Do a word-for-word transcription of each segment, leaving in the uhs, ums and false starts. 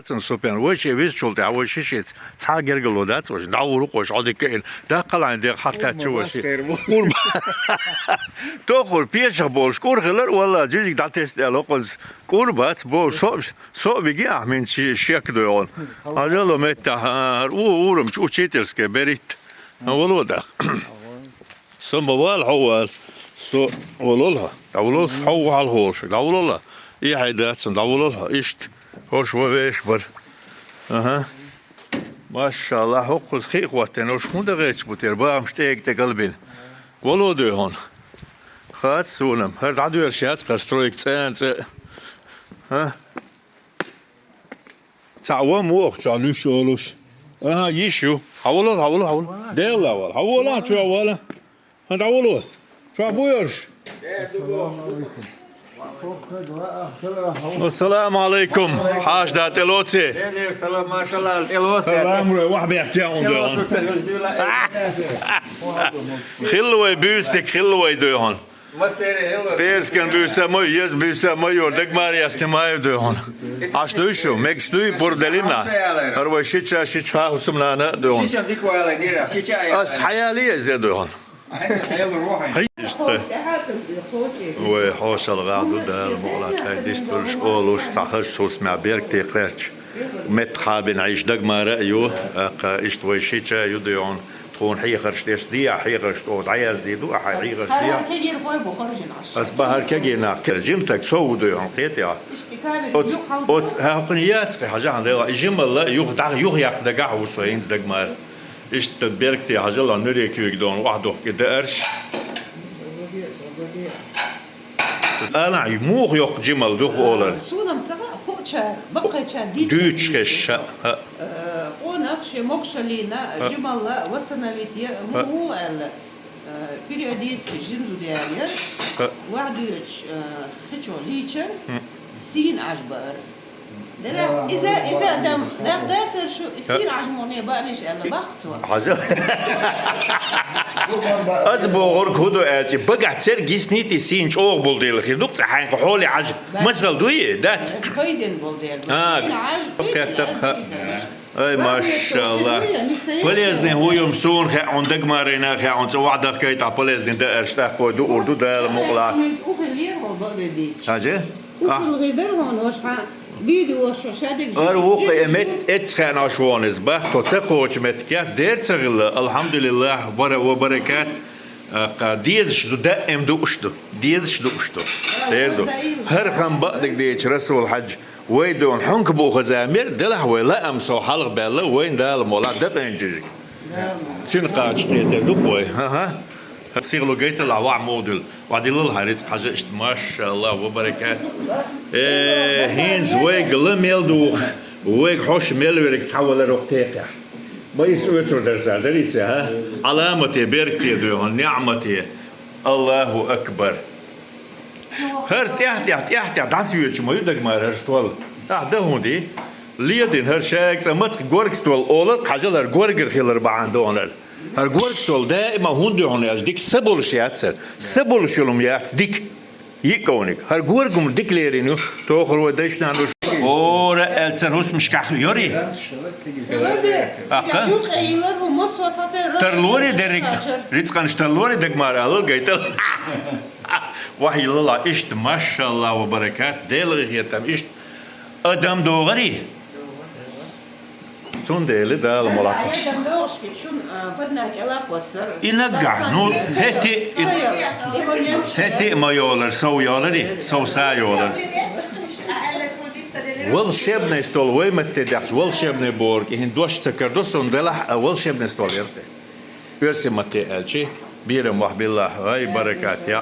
Цун супен, вай ши визчул тӀехьа, вай ши шиц цхьа гергало дац, вай ши дӀавур ву, вай ши Ӏодика ин. Даккхалайн дех хьалхаччу вай ши. Курба. Тохур пешах болуш, кур хилар, валла, жижиг дӀатеста аьлла, кхунз кур бац, бо, со, со виги ахьмин ши, шек дойгӀун. Хьажало метта, хӀар, у, урам, учительская, берит. Валла дах. Со ма вала, хьо вала. Со валалха. ДӀавалалса, хьо ву хьалхоша. ДӀавалалха. И хьай дац, дӀавалалха. Иштта. Хьош ва веш бар. Аха. Машалла, хӀокхуз хи а хӀоттина, хӀош хӀун дагӀеча бу тера, бахамаш тӀега тӀе галбина. Вало дуй хьуна. Хац сонам. ХӀара дӀадоьрш яц, хӀара стройка цӀена цӀе. ХӀа? Цхьа ван воху чохь луьш олуш. Аха, йиш ю. Хьавалал, хьавалал, хьавалал. Делла вала. Хьавала, чохь вала. ХӀан дӀавало. Чохь буьйарш. Ассаламу алейкум. Хьаша да тӀелоци. Салам, машалла, тӀелоци. Салам, рой, вахь бехк я хьуна дуй хьуна. Хилла вай буьйстик, хилла вай дуй хьуна. Перскан буьйса ма ю, еза буьйса ма ю, дагмар ясни ма ю дуй хьуна. Аш дуй шу, мегаш дуй, пур делина. ХӀара вай шича, шича хьа хӀусамнана а дуй хьуна. Шича дика вала дира, шича я. Ас хьаяли еза дуй хьуна. Иштта. Вай хьошалгӀа ду Дала мукъалахь тхай дисталуш олуш, цхьа хазачу хӀусамехь беркате кхерча. Метта хьабина Ӏийш дагмара а ю, аккха иштта вай шича ю дуй хьуна. Тхуна хьехарш деш дехьа, хьехарш тӀо дӀаяздийр ду, ахьа хьехарш дехьа. Ас бахьар кегий нах, жимстаг со ву дуй хьуна кхетехь. Оц, оц, хьа хӀокхуьнан яц кхи хьажахьан дела, и жималла юха, дагахь юха яккха дагахь ву со хӀинца дагмара. Иштта беркате хьажал а нуьре куьйга дона охьадухку и даарш. Алахь, муха йоккха жимал ду хӀу олар? Суна-м ца хаьа, хуучара, баккхийчара дийцина. Дуьйцуш хезаш, хӀа, хӀа. Э, къонах шен могушаллина, хӀа, жималла восстановить я, хӀа, муха аьлла, э, периодически жимзу дер яр. ХӀа. Ваьхьа дуьйцуш, э, хи чу лийчар, хӀм, сийна Ӏаж баар. Делахь, иза, иза адам, нах дацар шу, и сийна Ӏаж муха баьллаш аьлла, баккха цо. Хьажа. Ас бохург хӀун ду аьлча, багахь церг йиснийта и сийна чӀогӀа болу дела хир ду-кх цкъа хьайна хьоле Ӏаж. Масал дуй, дац? Пайден болу дела. А, сийна Ӏаж, кхетта-кх, хӀа. Ай, машалла. Полезный хӀу юм суна хаьа, хьуна дагмарина хаьа, хьуна цӀа вахьа дахкайтахь полезный даарш тӀаккха вай дуур ду Дала мукъалахь. Хьажа? УхалгӀи дара хьуна, ош хьан Ара вукху э мет эццахь нош вон иза бах, тхо ца кхочу меттигех дер ца хилла, алхьамдулиллах, бара ва баракат, а, кха, дезаш ду, даим дууш ду, дезаш дууш ду. Дер ду. ХӀара хам баъдиг дечу Расул Хьаджи, вай дон хьунка бу хаза мер, делахь вай лаам со хьалха баьлла, вайн Дала молахь дакъайн чижиг. Цуьнан кхача кхетар ду вай. Ага. Сихло гайталахь вахь муха дуьллу. Вадилал хьан рицкъ хьажа иштта, машалла, ва баракат. Э, хӀинца вайга ла мел духуш, вайга хьош мел верг схьавалар окху текхехь. Ма иза оьцур дара цара, дарий ца, хӀа? Ӏаламате, беркате дуй хьуна, неӀмате. Аллаху акбар. ХӀара тӀаьхь-тӀаьхь, тӀаьхь-тӀаьхь дӀасавоьдуш ма ю дагмара хӀара стол. Ахь дан хӀун ди? Ледина хӀара шайга цӀа мацах горга стол олар, хьажал хӀара горгара хилар бахьана дохнар. ХӀара горга стол даима хӀунда ю хьуна аьлча, дика са болуш яц хӀара. Са болуш йолу хӀума яц дика. Йиъ ковниг. ХӀара горгум дика лерина ю. Тохур вай дайшна луш. Ора аьлла царна хӀусамашкахь йори? Аккха? Тарлори дерриг. Рицкъанаш тарлори дагмара алал гайтал. Вахьйиллала иштта, машалла ва баракат. Делан хетам иштта. Адам догӀари? Цундела Дала молахь. Адам догӀуш хи шун, а, бадна кӀелакх вассар. И наггахь, ну, хӀетти, хӀетти ма йолар, сов йолари, сов са йолар. Волшебный стол, вай матте дахча, волшебный бохург, и хӀин дош ца карадо, сон делахь, а, волшебный стол ярте. Оьрсийн матте аьлчи, бийрам вахь билла, гӀай баракат, я.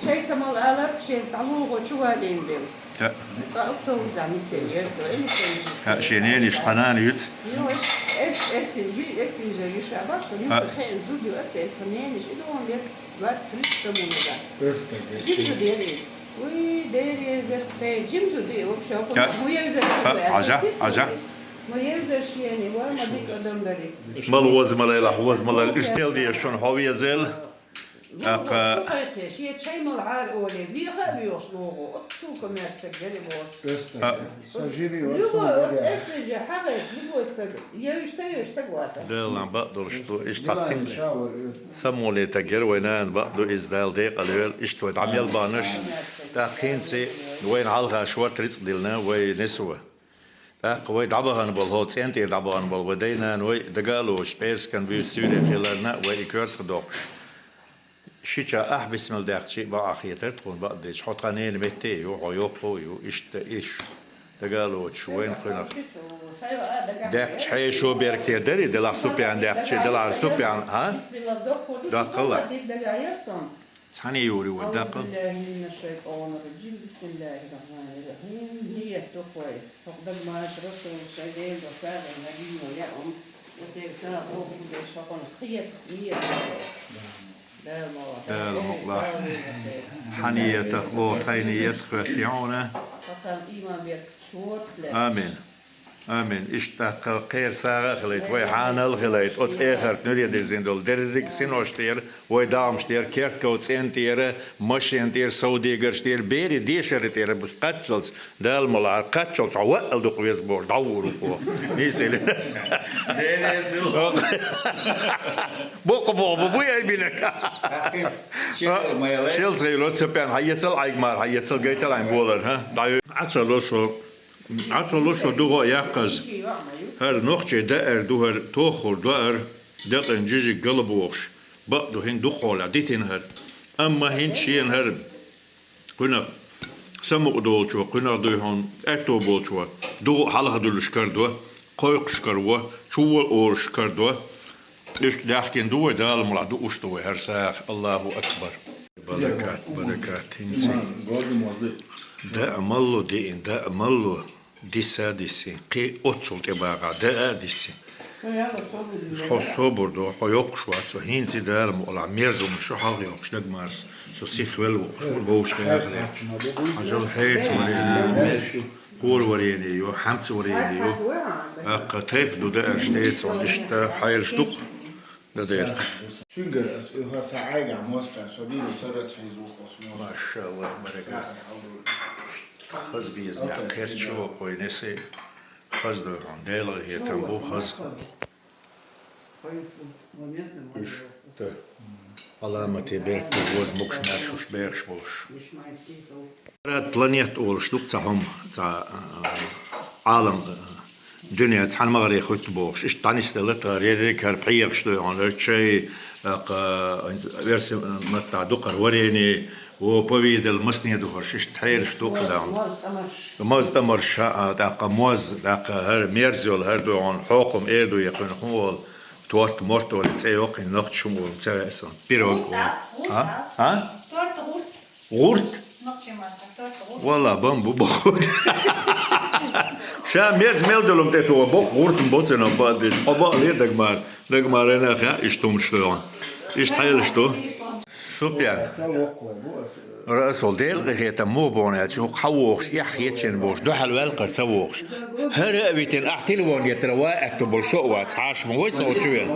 Шайца мал алар, шайца дӀалугӀо чу валийна бел. Та. Цкъа автобусехь нисъелла, эрсо, или сен жи. Ха, шен нениш тханана юц? Йо, эс, эс, эс, жи, эс, жи, жи, шабаш, шо, юха хен зуд ю, ас, эл, тханениш, и дон лет, двадцать, тридцать тому назад. Просто, да. Жи, жи, дери. Уй, дери, зер, пе, жим зуд ю, вообще, ха, ху я зер, ха, ху я, ажа, тис, ажа. Ма я зер шиени, ва, ма дик адам дари. Мал возмалайла, возмалайла, истел дия шун хов езел. ТӀаккха кхайкхе, шен чай мала гӀара оле, веха а вехаш логӀо, оццул комаьрша стаг гали боху. Оьстаг. А. Со живи, любой, вот, эсвежа хьагӀайча, любой стаг, евш ца евш стаг ваца. Дала бакъ долуш ду, иштта цхьа син самоле таггара вай нана бакъ ду, иза Дала декъала йойла, иштта вай дӀа мел банаш, тӀаккха хӀинца вайна хьалха шорта рицкъ диллина вай несо. ТӀаккха вай дӀабахана болу, хӀо цӀен тӀера дӀабахана болу вай дай-нана вай дага а лоцуш, пӀераскан буьйса суьйре хиларна а вай и коьртах доккхуш. Шича ахь бисмал даьккхича а бакъахьа хетара тхуна бакъдерг, хьо тхан ненан метте а ю, хьо йоккха а ю, иштта иш дага а лоцуш вайна кхуьнах. Даьккхича хьешо берг тера дарий, делахь Супян даьккхича, делахь Супян, а? Даккхала. Цхьаьна юур ю вай даккхал. أعوذ بالله من الشيطان الرجيم. بسم الله الرحمن الرحيم. Ниет ду-кх вай. ХӀокху дагмаш Расул шайн Делан сагӀина набийо яа хӀума. Оцеран сагӀа хӀокху деш хӀокхунах кхета ниет ду вай. Дала ма вахь. Дала мукъалахь. Хьан ниетах боху, тхайн ниет хоьтту хьуна. Хьо тхан ийман берг шорта лаьтташ. Амин. Амин. Иштта тӀаккха кхеран сагӀа а хилийта, вай хьанал а хилийта, оцу эхарта нуьре дирзина долу дерриг а синош тӀера, вай дагӀмаш тӀера, кертков цӀен тӀера, машен тӀера, совдегарш тӀера, берийн дешаран тӀера бу кхаччалц, Дала мукъалахь, кхаччалц хьо ваъал дукха веза бохуш, дӀагӀур ву хьо. Нийсалинарш. Боккха боху, бу, бу яй бинарг. Шелца гӀайла, Супян, хьан эцал Ӏайг мара, хьан эцал гайтал Ӏайн болар, хӀа? ДӀа-, Ӏа ца ло со. Ӏа ца ло со дугӀа а яккхаза. ХӀара нохчий даар ду, хӀара тоххур даар, декъина жижиг гала бохуш. Бакъ ду, хӀинца дукхахьолахь дитина хӀара. Амма хӀинца шена хӀара кхуьнах самукъа долчо, кхуьнах дуй хьуна аьтто болчо, дугӀа а хьалха дуьллуш карадо, кхойкхуш караво, чувола олуш карадо. Иштта даьхкина ду вай, Дала мукъалахь дууш ду вай хӀара сагӀа. Аллаху акбар. Баракат, баракат, хӀинца. Даа малло деана, даа малло, диса а диссина, кхин оццул тӀебагӀахь, даа а диссина. Хьо собар до, хьо йоккхуш вац, со хӀинца Дала мукъалахь, мерза хӀуманаш шу хьалха йоккхуш дагмарс, со сихвелла ву, шу вовшах яхале. Хьажал хьерча варенийо, хӀора варенийо, хьаьмца варенийо. ТӀаккха тайпа ду даарш, тӀе а цунна иштта хьелаш ду-кх. Дан дера. Цуьнгара аса оьхар сан Ӏайгахь мостагӀа, со дийна сарралц хьийза ву оцу мостагӀа. Машалла, баракат. Хаза беза мех кхерчо вокхуй несе. Хаза дойхьун, Делан хетам бу хаза. Иштта. Ӏаламате беркате воза мукш маьршуш бехаш болуш. Рад планета олуш ду-кх цхьа хӀума, цхьа, а, Ӏалам, а, дуьне цхьана магӀаре хуьтту бохуш. Иштта дӀанисделла тӀара, ерриг хӀара пхьегӀаш дойхьун, хӀара чай, а, кха, верси маттахь дукхара варени, во, повидал, масне ду хӀорш, иштта хьелаш ду-кх дан. Моз тӀамарш. Моз тӀамарш, а, тӀаккха моз, тӀаккха хӀара мерза йолу, хӀара дойхьун, хьокхам эр ду, я кхуьнах хӀун олу, торт, морт олу, цӀе йоккхийна нохчаша хӀума олу, ца веа сан. Пирог олу. А? А? ГӀурт. ГӀурт? Валла, бан бу боху. Ша мерза мел долу тӀе тоха боккха гӀуртан боцург бан деза. Хьо бан ле дагмар. Дагмар ана хьа, иштта хӀумаш дойхьун. Иштта хьелаш ду. Супян. Расул, Делан къинхетам муха боху аьлча, хӀокху хьан вохуш, эхь хетачун бохуш, дуьхьал ваьлла кхара ца вохуш. ХӀара а витина, ахь телефон еттара ван аьтту болуш со а вац, хьаша ма вай со чу вен.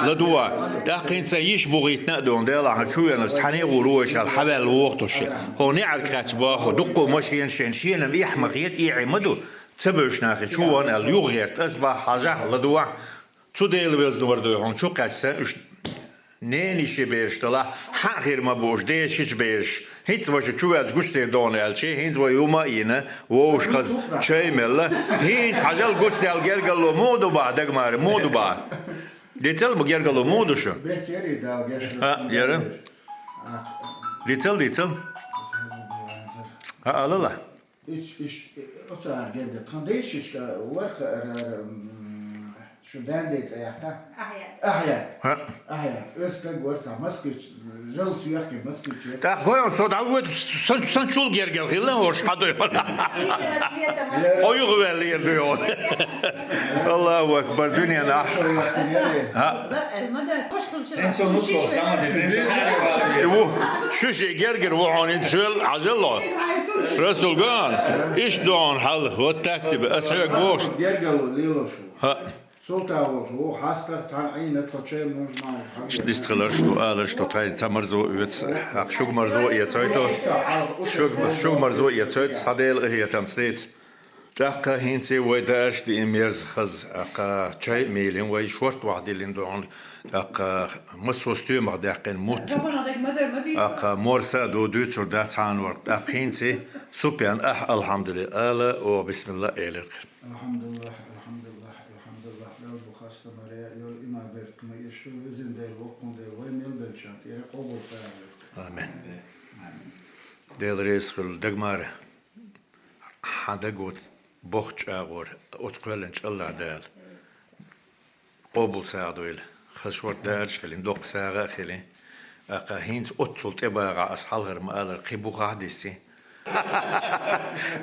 ЛадувгӀа. ТӀаккха хӀинца йиш бухийтина а дона, Делахь хьан чу венарш цхьаьна а гӀур ву вай шал, хьан ваьлла воху тхо шен. ХӀо неӀарга кхаьчча боху, дуккха а машена шен, шена-м эхь ма хета, эхь ма ду. Ца бевзаш нахе чу ван аьлла, юха гӀерта ас бахьа хьажахь, ладувгӀа. Цу Дела везна вар дой хьуна чу кхаьчча сан уьш ненан йишин бераш далахь, хьан а хир ма бу уьш, дешича бераш. ХӀинца ваша чу ваьлча гучдер догӀу аьлча, хӀинца вай юма а йина, вовшахаза чай а мелла. ХӀинца хьажал гучдаьлла гергарло муха ду бахьа, дагмаре, муха ду бахьа? Дицал ма гергарло муха ду шу? Бецери дал геш. А, яра. Дицал, дицал. А, алала. Иш, иш, оцара герга тхан дайшичка варха ара, ара, м, шу дан дей цӀе яхта? Ахьяд. Ахьяд. Ха. Ахьяд. Оьс стаг вар са Москвич, жал суьяхки Москвич. Так, гой он со дӀавоьду, сан, сан чул гергал хилла, орш хьадой. Хьо юха ваьлла ер дуй он. Аллаху акбар, дуьнен ахь. Ха. Ву, шу ши гергар ву хьуна, хӀинца соьл хьажалло. Расул ган, иштта ду хьуна хьал, вот так тебе, ас хьоьга бохуш. Гергало лело шу. ХӀаъ. Султан волчу ву хьастагӀа цхьана Ӏийна тхо чай мунжа ма ву хьан. Дистхиларш ду, аларш ду, тхайн ца марзо оьцу, хьакха шуга марзо эцойту, шуга, шуга марзо эцойту, схьадела ахетам стейца. ТӀаккха хӀинца вай даарш диъ мерза хаза, тӀаккха чай а мийлина вай, шорт вахдиллина ду хьуна, тӀаккха массо а стоьмах даьккхина мутт. ТӀаккха морса а ду, дуьйцур дац хьанор. ТӀаккха хӀинца, Супьян, ахь, алхьамдулиллахӀ, ала, оха бисмилла элира. الحمد لله، الحمد لله، الحمد لله. Дала бу хастамара, йола има беркат ма еш хила, везан Дела, воккхун Дела, вай мел белчан тӀера къобал ца хьажа. Амин. Дела реза хуьлда, дагмара. Хьан даго бохча агӀор, оцу кхоьллинчу АллахӀ Дала къобал сагӀа дойла. Хаза шорта даараш а хилина, доккха сагӀа а хилина. ТӀаккха хӀинца оццул тӀебагӀахь ас хьалхара ма аллара, кхин бухахь дисси.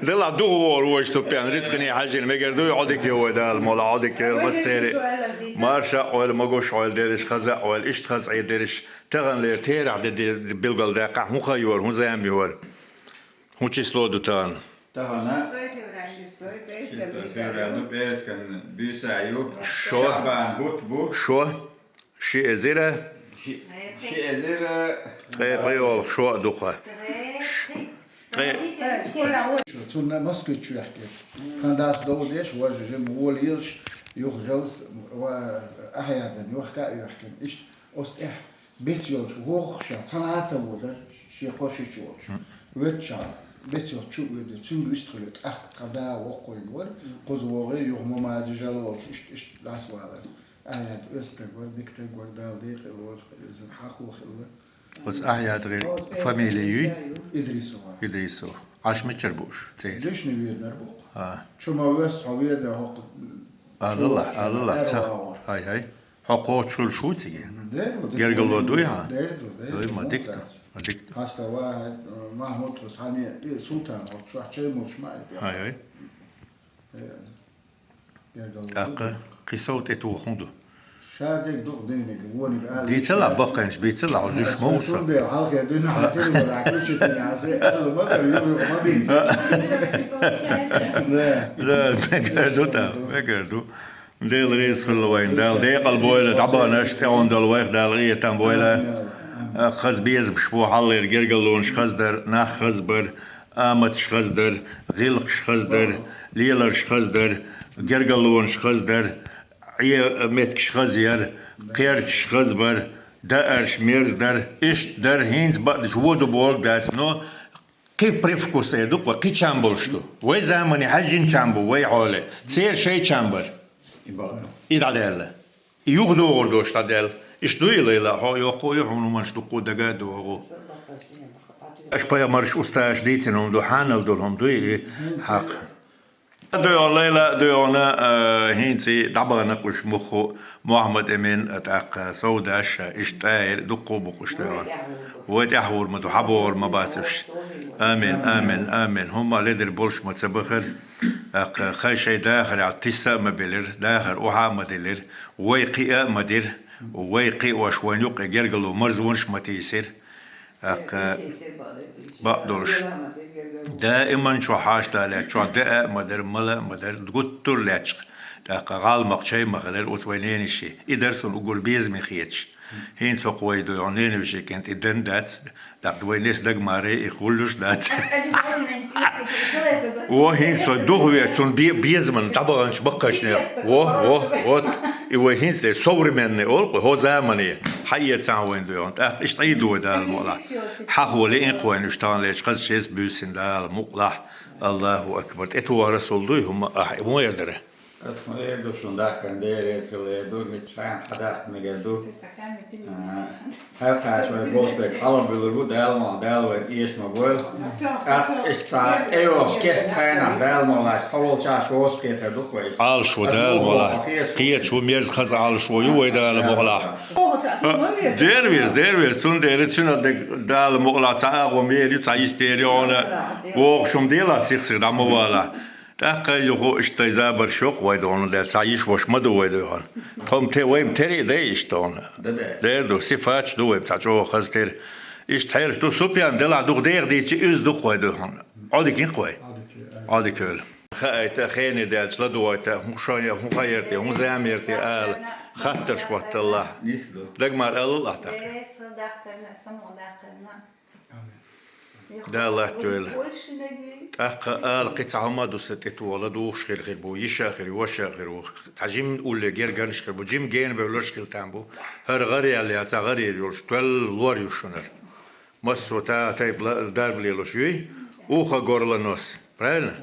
Дала духу вогӀур ву вай Супьян, рицкъане хьаьжжина мегар ду, Ӏодика йо вай Дала мукъалахь, Ӏодика йойла массеран а. Марша а Ӏойла, могуш а Ӏойла дерриш, хаза а Ӏойла, иштта хаза Ӏе дерриш, таханлера терахь де, де, билгалдаьккхахь, хӀун хан йора, хӀун зама йора. ХӀун число ду тахана? Тахана шестой февраль. Шестой февраль ду, пӀераскан буьйса ю. Шо. ШаӀбан бутт бу. Шо. Ши эзира. Ши, ши эзира. Ткъе пхи йолу шо а ду-кха. Ткъе. Цунна Москвичу вехкира. Тхан дас дову деш, важа жима волаелаш, юха жалс, ва, ахьядан, юха а юьхкина. Иштта, оцу тӀехь бицйолчу вогӀуш ша цхьана а ца водар, шен кхо шича волчу. Мгм. Вецчахь, бицйолчу чу а воьду, цуьнга вистхуьлу, тӀаккха тхан да воккхуьнга вара, кхуза вогӀий, юха ма мади жал волчу, иштта, иштта дас валар. Ахьяд оьзда стаг вара, дика стаг вара, Дала декъала вара, иза хьахо хилла. Оцу Ахьяд гӀир фамилия юй? Идрисова. Идрисова. Ӏаш мичара бу уьш цӀера? Дешна вирнар бу-кх. А. Чу ма вес хьо веда хӀокху. Аллах, чу Аллах, ца. Ара вагӀур. Хай, хай. Хьо кхочушхуьлуш ву цига? Дер ву, дер ву. Гергало дуй хьан? Дер ду, дер ду. Дуй, ма дика ду, ма дика ду. Хьаста ва, Махмуд хӀу схьане, и Султан хӀу чохь чай мулчу ма айта. Хай, хай. Э, гергало дуй. ТӀаккха кхин сов тӀе тоха хӀун ду? Ша дег дукха дайниг, вониг ала. Дийцалахь, баккхайнаш бийцалахь, хьо зуьйш ма ву со. Шун де, хьалхе дуьйна хьан тилла, хьан ключи тина, хьан се аьлла ма дара, ю, ю, ма дийца. Да. Да, мегар ду та, мегар ду. Дела реза хуьлла вайна, Дала декъала бойла, дӀабаханарш тӀехула долу вайх Дала къинхетам бойла. Хаза безамаш бу хьаллера, гергаллонаш хаза дара, нах хаза бара, аматаш хаза дара, гӀиллакхаш хаза дара, леларш хаза дара, гергаллонаш хаза дара, Ӏе меттигаш хаза яра, кхерчаш хаза бара, даарш мерза дара, иштта дара, хӀинца бакъдеш воду бохург дац, но кхин привкус эр ду-кх вай, кхин чам болуш ду. Вай замане хьаьжжина чам бу, вай хьоле. Церан шайн чам бара. И бакъду. И дӀадаьлла. И юхадогӀур долуш дӀадаьлла. Иштта дуй, Лайла, хьо йоккха ю, хьуна хӀуманаш дуккха дага а догӀу. Аша пайхамарш, устазаш дийцина хӀума ду, хьанал долу хӀума дуй и хьакха. Дуй хьуна, Лайла, дуй хьуна, а, хӀинца дӀабахана уьш мухху Мухьаммад-Эмин, а, тӀаккха Совдаш, а, иштта тӀаьхьара дуккха а бу-кх уьш дуй хьуна. Вай тӀаьхьа вур ма ду, хьан бохур ма бац уьш. Амин, амин, амин. ХӀумма ледара болуш ма ца бахара. ТӀаккха хай шайн дахарехь тиса а ма белира, дахар охьа а ма делира, вай кхиа а ма дира, вай кхиош вайна юккъе гергало марзонаш а ма тийсира. ТӀаккха бакъдолуш. Даиман чохь хьашталаьцна, чохь даа а ма дара, мала а ма дара, гуттар а лаьтташ. ТӀаккха гӀалмакх чай ма хилира оцу вай нениши. И дара суна уггар безаме хеташ. ХӀинца хӀокху вай дуй хьуна ненавижи кӀентӀий дан дац, тӀаккха вай нес дагмаре и гӀуллуш дац. Во, хӀинца вай духаве цунна бе-, безаман дӀабаханчу баккхайшне. Во, во, вот. И вай хӀинца де современный олу-кх, хӀо замане. Хьаэцахьа вайн дуй хьуна. ТӀаккха иштта Ӏийду вай Дала мукъалахь. Хьахо лиъна-кх вайна уьш таханлерчу хаза шеца буьйсина Дала мукъалахь. Аллаху акбар. ТӀетохарал дуй хӀума ахь, муха эр дара? Ас ма эр ду шуна дахкарна, Дела реза хила эр ду, миччахьа хьан дахка мегар ду. А, хьаькхача вай болчу берг хьалха буьллур бу, Дала мукъалахь, Дала вайна эша ма бойла. ТӀаккха иштта цхьа тӀейогӀуш кеста хенахь, Дала мукъалахь, тхо волчохь вовшах кхетар ду-кх вай. Ӏалаш ву, Дала мукъалахь. Кхеташ ву, мерза хаза Ӏалаш ву ю вай, Дала мукъалахь. Дера веза, дера веза, цундела цуьнан дерг Дала мукъалахь цхьа агӀо мер ю, цхьа йистера ю хьуна. ВогӀуш хӀума делахь, сих-сиха дӀа ма валахь. ТӀаккха юха иштта забарш йоккху вай дуй хьуна, дера цхьа йиш-вош ма ду вай дуй хьуна. Тхо-м те-, вай-м тера а дай иштта хьуна. Дера ду, сифаташ ду вай-м цхьа чӀогӀа хаза тера. Иштта хьелаш ду, Супьян, делахь дукха дехадийча, иза ду-кх вай дуй хьуна. Ӏодика йина-кх вай. Ӏодика йойла. Хаайта, хене даьлча ладувгӀайта, хӀун шоай, хӀун ха яр те, хӀун зама яр те ала, хаттарш хӀотталахь. Нисду. Дагмар алал ахь тӀаккха. Э, са дахкарна, са мо дахкарна. Амин. Дала латтавойла. Польшинаг. ТӀаккха ала кхин цхьа хӀума ду са тӀе тоха, ладувгӀаш хир хир бу, йиша хир, воша хир ву. Цхьа жима улле гергарнаш хир бу, жима гена бевлларш хила там бу. ХӀара гӀар яьлла яц, гӀарера йолуш, тоьлла лор ю шунара. Массо та тайпа ла-, дарба лелош юй, ухо, горло, нос. Правильно?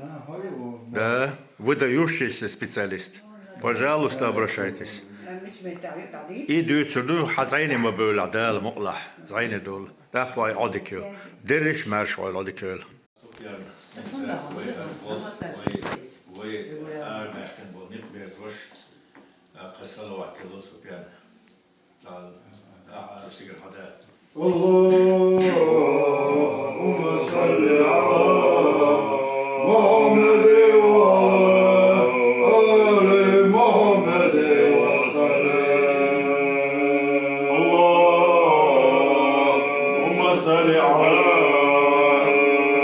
Да, выдающийся специалист. Пожалуйста, обращайтесь. И дуьйцур ду, хьан зӀене ма бевлахь, Дала мукъалахь, зӀене долу. ТӀаккха вай Ӏодика йойла. Дерриш а маьрша вай Ӏодика йойла. Супьян, вай, вай, вай, вай, вай, ара баьхкина болу некъ берза ваша, а, кхин салават делла Супьян. اللهم صل على محمد وعلى آل محمد وسلم. اللهم صل على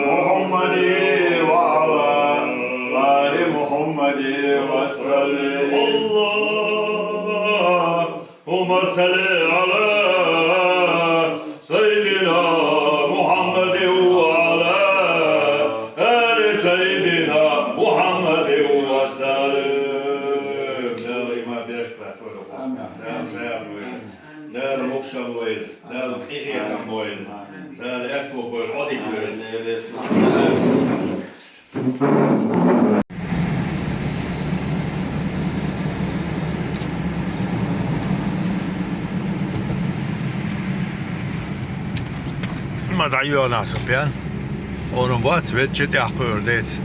محمد وعلى آل محمد وسلم. اللهم صل على سيدنا محمد وعلى آل سيدنا محمد وسلم. Дала иман беш, братья, Дала сагӀа войла, Дала мукшал войла, Дала къинхетам войла, Дала аьтто бойла, Ӏодика войла. Ма дӀайоьгӀна Супьян. Ону бац, ведь чу тӀехь кхуьур деца.